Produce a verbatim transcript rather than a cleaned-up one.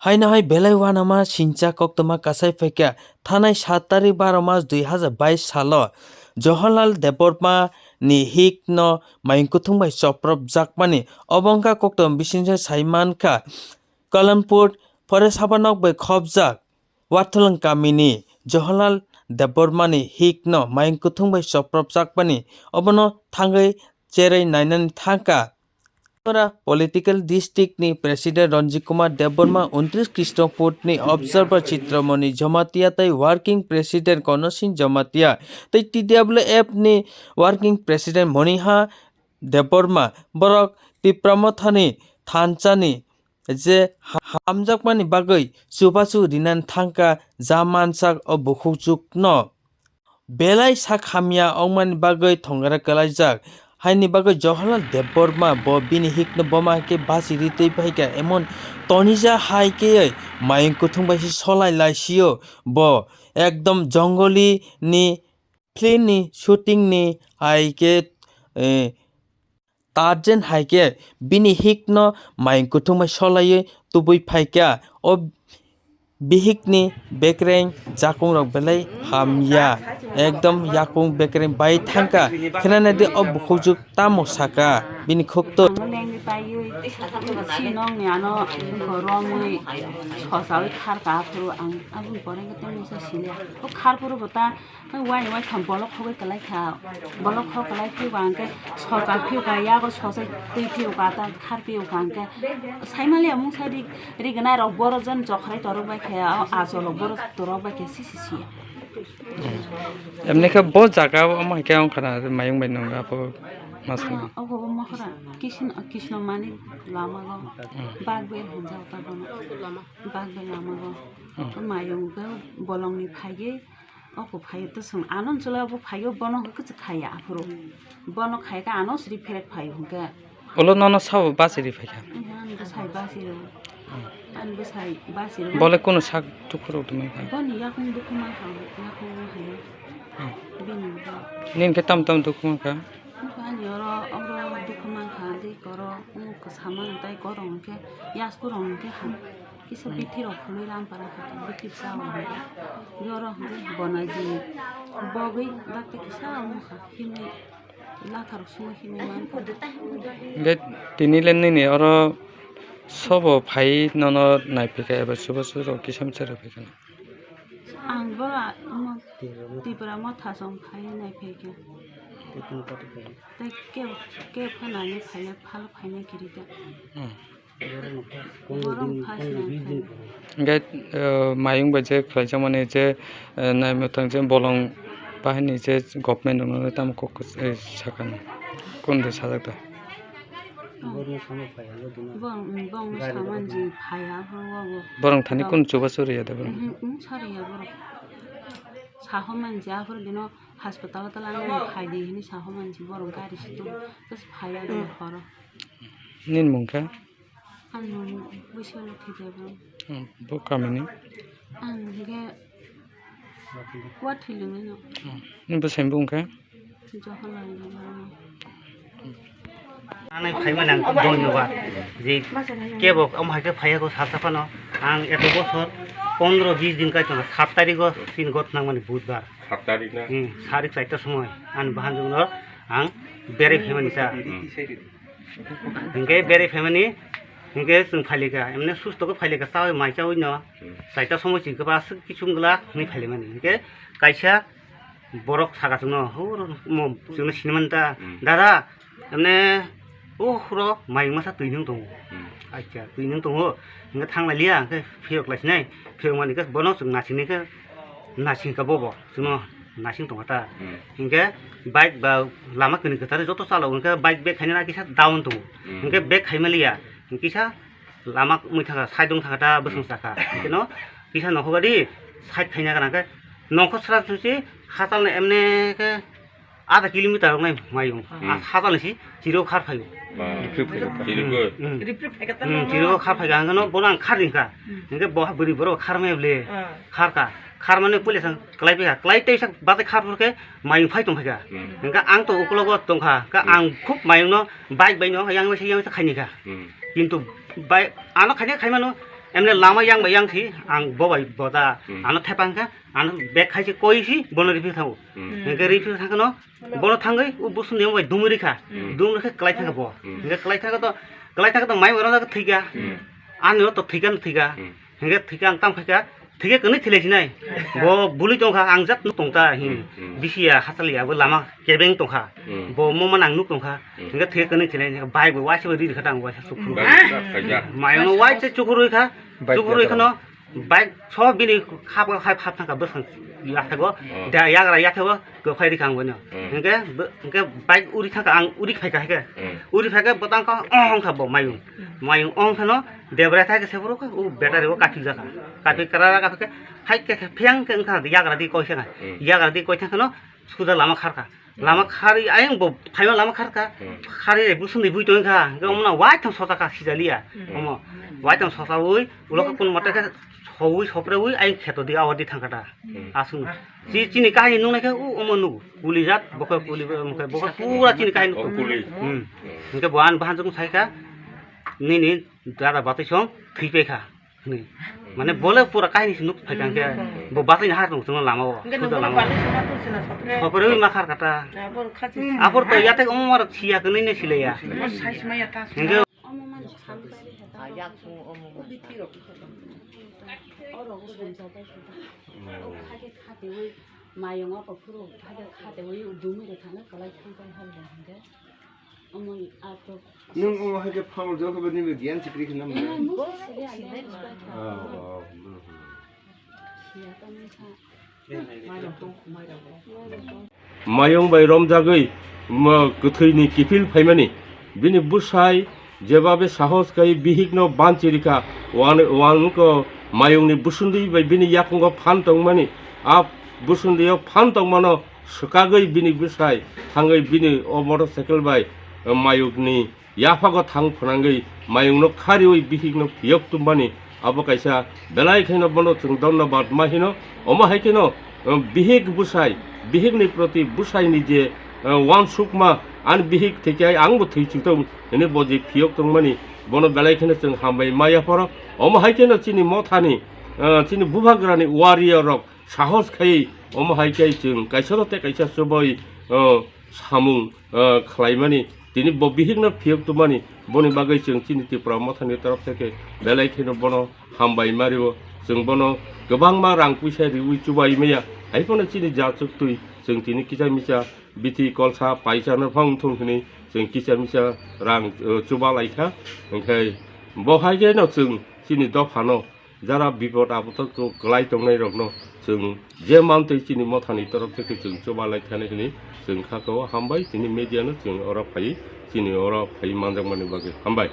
Haino hai belai uanama sincha koktwma kasai phaikha. Thanai saat tarik baro mas dui hazar bais salo Jawaharlal Debbarma ni hik no mayung kuthung bai chopropjakmani. Obo wngkha koktwma bisingsa sai mankha Kalampur Pore Sabanok bai khopjak Wathulang kamini Jawaharlal Debbarmani hik no mayung kuthung bai chopropjakmani, obono thangwi cherwi nainani thangkha. Tripura Political District ni President Ranjit Kumar Debbarma, untris Krishnapur ni Observer Chitramoni Jamatia tei Working President Kono Singh Jamatia tei T W F ni Working President Moniha Debbarma borok Tipra Mothani thansa ni je ha-, hamjakmani bagwi chubachu rinani thangkha ja mansak o bukhukjukno. Belai sak hamya wngmani bagwi thongera kwlaijak. Haini bagwi Jawaharlal Debbarma bo bini hikno boma hai khe bachi ri twi phaikha, emon tonija hai khe mayung kuthung bai se solai lai sio bo ekdom jongoli ni film ni shooting ni hai khe, eh, Tarjan hai khe bini hikno mayung kuthung bai solaiwi tubui phaikha. O bihikni bekreng jakungrok belai hamya, ekdom yakung bekreng bai thangkha. Khenanadi o bukhukjwk tamo saka bini khukto. Ang lengwi paiwi si nongni ano romwi sosawi kharka aphuru ang aboni pore khe tei mungsa siliya. O kharphuru bo ta Tei waini waitham bolok khogwi kwlai kha, bolok khok kwlai phiba hwnkhe sochak phiyokha, yago sochai twi phiyokha, ta khar phiyokha hwnkhe saimaliya mungsa ri-, rignai rok boro jon jokhrai torok bai khe, o ajolok boro torok bai khe sisi siya. Emni khe bo jaga o omo hai khe wngkha na mayung bai nwngo apo masani. Ah, obo bo mohora Kisno, Kisno Manik lama go Hmm. Bagbe hinjak ta bono. Bagbe lama go Hmm. Mayung go bolongni phaigwi Oko phaio to chwng ano chwla bo phaio bono hwnkhe kwchwk khaiya aphuru. Bono khaikhe ano sri pherek phaio hwnkhe. Ulo nono sabo bachiri phaikha? Oho, ani bwsai bachiro. Ani bwsai bachiro. Bole kuno sak tukhurok tongmani kha? Boni yakung dukhu mankha, yakung haio. Hmm. Bini bo. Nini khe tam tam dukhu mankha? Ani oro, oro dukhu mankha, tei koro, umuk kwsa man, tei koro hwnkhe, yasku rok hwnkhe ham. Kisa bithi rok khului lam para kha, bithi bwsa rok hwnkhe. Yoro hwnkhe bonaji bogwi dakti kisa wngkha, himwi latha rok sungwi himwi mankha. Hwnkhe tini le nini oro sobo phai nono naiphikha eba chubachu rok kisa masa rok phaikha? Ang bo, ah, omo Tipra Motha song phai naiphikha. Tei ke, ke phanani phaiya, phal phaina kirika. Hmm. Borok phai sinai. Hwnkhe, eh, mayung bai je khlaijakmani je, eh, naimwthang je bolong bahini je government rokno tamo kok, eh, sakani. Kunu de sajak da? Bong, bong samanji phaiya, bong, bong. Borok thani kunu chubachu riya da borok? Mhm, mhm, sariya borok. Sahomanji aphuru bino hospital tala nani phaidi hini sahomanji borok gari situ. Just phaiya bini horo. Nini mung kha? Ang nung buisalo thwi debo. Hmm, bo kamini? Ang hwnkhe Kuathwi lwngwi no. Hmm, nini bwsai bung kha? Johor lwngwi no. Anai phaimani ang dhonyobad je kebo omo hai khe phaiya kho salsa phano. Ang eto bosor pondro bis din kai tongo, sat tarigo chini got nangmani budbar. Sat tarik na? Hmm, sarik chaita somoi ani bahanjwkno ang berai phaimani sa. Hmm. Hingke berai phaimani, hingke chwng phailika, emne susto khe phailika, chawi mai chawi no, Hmm. Chaita somoi chwng khe ba aswk kichung glak hwnwi phailaimani. Hingke kaisa borok saka chwngno, "Hur, mo chwngno sinimani ta, Hmm. Dada, emne o huro mayung masa twi nung tongo." Hmm. Acha, twi nung tongo, hingke thang lai liya, hingke phiyok lai sinai, phiyok mani khe bono chwng nasing ni khe, nasing ka bobo, chwngno nasing tongkha ta. Hmm. Hinkhe bike ba lama kini kwthar joto chalo, hinkhe bike bag khaina kisa down tongo. Hmm. Hinkhe bag khaima liya, kisa lama mui thangkha, side wng thangkha ta, bwswng Hmm. saka. Hinkhe no kisa nokho gadi side khaina gana khe nokho sra susi hachal na emne khe adha kilometer rok nai mayung. Hmm. A hachal ni si chiro khar phaio. Hmm. Hmm. Hmm. Hmm, chiro khar phai ga, hingke no bono ang khar ringkha. Hmm. Hingke bo bwrwi borok khar maya ble. Ah. Khar ka. Khar mane pule sang klai pha. Klai tei sak bate khar purke mayung phai tong phaika. Hmm. Hingke ang to uklogo tongkha. Ka Hmm. ang khub mayung no bike bai no yang se yang se khaini kha. Hmm. Kintu bai ano khaini khai mano Emne lama yang bai yang si, ang bo bai bo da, Hmm. ano thepang kha, ano bag khai se koi si, bono ripi thango. Hmm. Hingke ripi thangkano, bono thangoi, u busu niyom bai dumuri kha. Hmm. Dum rokhe klai thangka bo. Hmm. Hingke klai thangka to, klai thangka to mai oro thika. Hmm. Ani oro to thika no thika. Hmm. Hingke thika ang tam khaika, thike kani thile sinai. Bo buli tongkha, ang jat nuk tongta hin. Hmm. Bisi ya, hasali ya, bo lama kebeng tongkha. Hmm. Bo mo man ang nuk tongkha. Hmm. Hingke thike kani thile, bike bo waisa bo ri kha tang waisa chukhu. Bike waisa khaijak. Mayung no waisa chukhurui kha, Bike chukhurui ya khano, bike so bini khap khap khap thangka bwsang yathego, Oh. da yagra yathego, kwphai rikha ang bono. Hmm. Hingke bo, hingke bike uri thangka ang uri phaika hingke. Hmm. Uri phaika botang ka ong kha bo mayung. Mayung ong khano debra thai khe sephuru kha u battery o kaphik jaka. Kaphik karara kaphik khe hai khe khe phiyang khe wngkha yagra di koi khana. Hmm. Yagra di koi thang khano suda lama kharkha. Lama khari ayang bo phaima lama kharkha. Hmm. Khari busung di bui tong kha. Hingke Hmm. omna wai thang sosa kha sijaliya. Hmm. Omo wai thang sosa ui ulo khe kun mate khe soui sopre ui ayang kheto di awar di thangkha ta. Hmm. Asung. Chi chini kahini nungnai khe u omo nugo. Kuli jat, bokhe kuli, bokhe, bokhe pura chini kahini Oh, nukgo. Kuli. Hmm. Hingke bo ani bahan jong sai kha, nini dada batwi song thwi pai kha. Hwnwi. Mane bole pura kahini se nuk phai kha hingke, bo batwi ni har tong chwngno lama o. Hingke Suda nungbo lama. Batwi song ma tong chwngno sopre. Sopre wi ma khar kata. Abor khachi. Abor to yatek omo mar siya kwnwi ne silaiya. Omo sai sima ya ta. Hingke Omo mani sam pai ri heta. Ah, yak sung omo. Ubi tiro. Oro ubi sung sa pai sung ta. Hmm. O khate khate wi mayung o ko phuru khate khate wi dumui re khana kalai thang pai hal de hingke. Omo ni ato. Nung omo hai khe phang jok ba nini giyan chikri khana Eh, mo. Musa sile aya. Oh, oh, hmm, hmm. Siya ta musa. Mayung bai romjagwi, mo, kwthwini kiphil phaimani. Bini bwsai jebabe sahos khai bihikno banchi rikha, wan, wanko mayungni bwswndwi bai bini yakungo phan tongmani. A bwswndwio phan tongmano swkagwi bini bwsai thangwi bini o motorcycle bai, eh, mayungni yaphago thang phwnangwi mayungno khariwi bihikno phiyok tumbani abo kaisa belai kheno bono chwng dhonnobad ma hino. Omo hai kheno, um, bihik bwsai, bihikni proti bwsaini je, uh, uansukma ani bihik thwikhai angbo thwi chwngthung hwnwi bo je phiyok tongmani bono belai kheno chwng hambai ma yapharo. Omo hai kheno chini mothani, uh, chini bubagrani warrior rok sahos khai omo hai khe chwng kaisa rok tei kaisa chubai, uh, samung, uh, khlaimani tini bo bihikno phiyok tubumani boni bagwi chwng chini Tipra Mothani torof theke belai kheno bono hambai ma rio. Chwng bono kwbangma rang puisa riwi chubai maya, hai phano chini ja chuktwi chwng tini kisa misa bithi kolsa paisa no phang thung hwnwi chwng kisa misa rang, uh, chuba lai kha. Hwnkhe bo hai khe no chwng chini dophano jara bipot apot o kwlai tongnai rokno chwng je mantwi chini mothani torof theke chwng chuba lai thani hwnwi chwng kha kha o hambai, chini media no chwng oro phai chini oro phai manjakmani bagwi hambai.